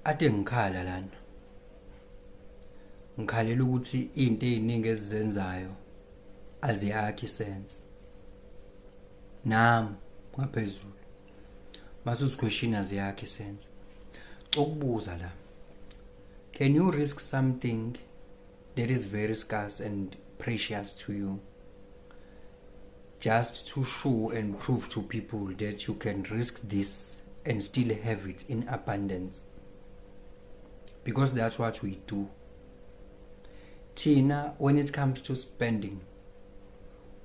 Ade ngikhala lana. Ngikhalela ukuthi izinto eziningi esizenzayo aziyakhi sense. Nami ngaphezulu. Mase uziquestion aziyakhi sense. Ukubuza la. Can you risk something that is very scarce and precious to you just to show and prove to people that you can risk this and still have it in abundance? Because that's what we do. Thina, when it comes to spending,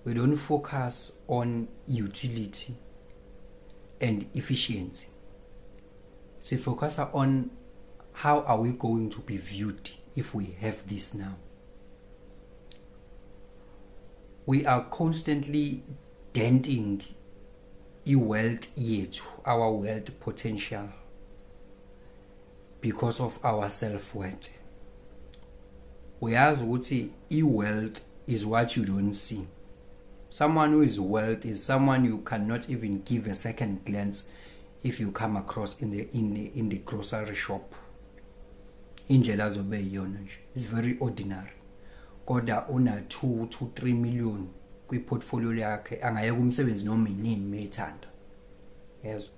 we don't focus on utility and efficiency. Si focus on how are we going to be viewed if we have this now. We are constantly denting i-wealth yethu, our wealth potential, because of our self-worth. Uyazi ukuthi i-wealth is what you don't see. Someone who is wealth is someone you cannot even give a second glance if you come across in the grocery shop. Indlela azobe iyona nje is very ordinary, kodwa una 2 to 3 million kwi-portfolio yakhe, angayeka umsebenzi noma inini methanda yezwa.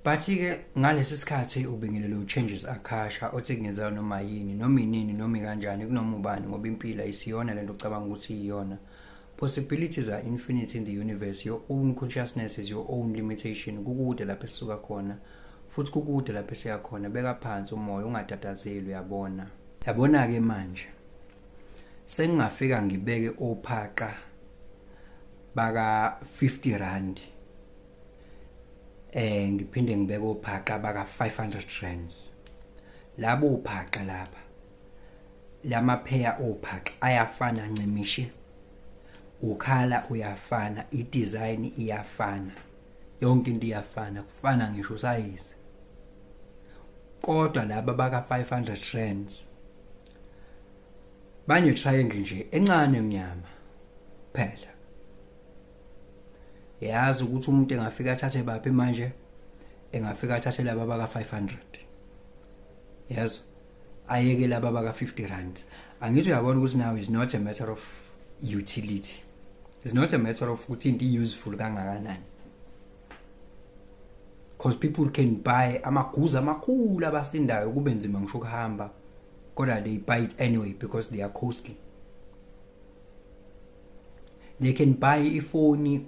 But-ke ngalesi sikhathi ubingelele u-Changes Akasha othi kungenzeka noma yini, noma inini, noma kanjani, kunoma ubani, ngoba impilo ayisiyona lento ocabanga ukuthi iyona. Possibilities are infinite in the universe. Your own consciousness is your own limitation. Kukude lapho esisuka khona futhi kukude lapho esiya khona. Beka phansi umoya, ungatatazeli, uyabona. Yabona-ke manje sengingafika ngibeke ophaqa baka 50 rand, ngiphinde ngibeke ophaqa baka 500 rands. Labo ophaqa lapha, lamapheya ophaqa ayafana ncimishi, ukhala uyafana, i-design iyafana, yonke into iyafana, kufana ngisho usayizi. Kodwa laba baka 500 rands bane triangle nje encane emnyama phela. Yazi ukuthi umuntu engafika athathe baphi manje? Engafika athathe laba baka 500, yazi, ayeke laba baka 50 rand. Angithi uyabona ukuthi now is not a matter of utility, it's not a matter of ukuthi into useful kangakanani, because people can buy amaguza amakhulu abasindayo, kube nzima ngisho ukuhamba, kodwa they buy it anyway because they are costly. They can buy ifoni.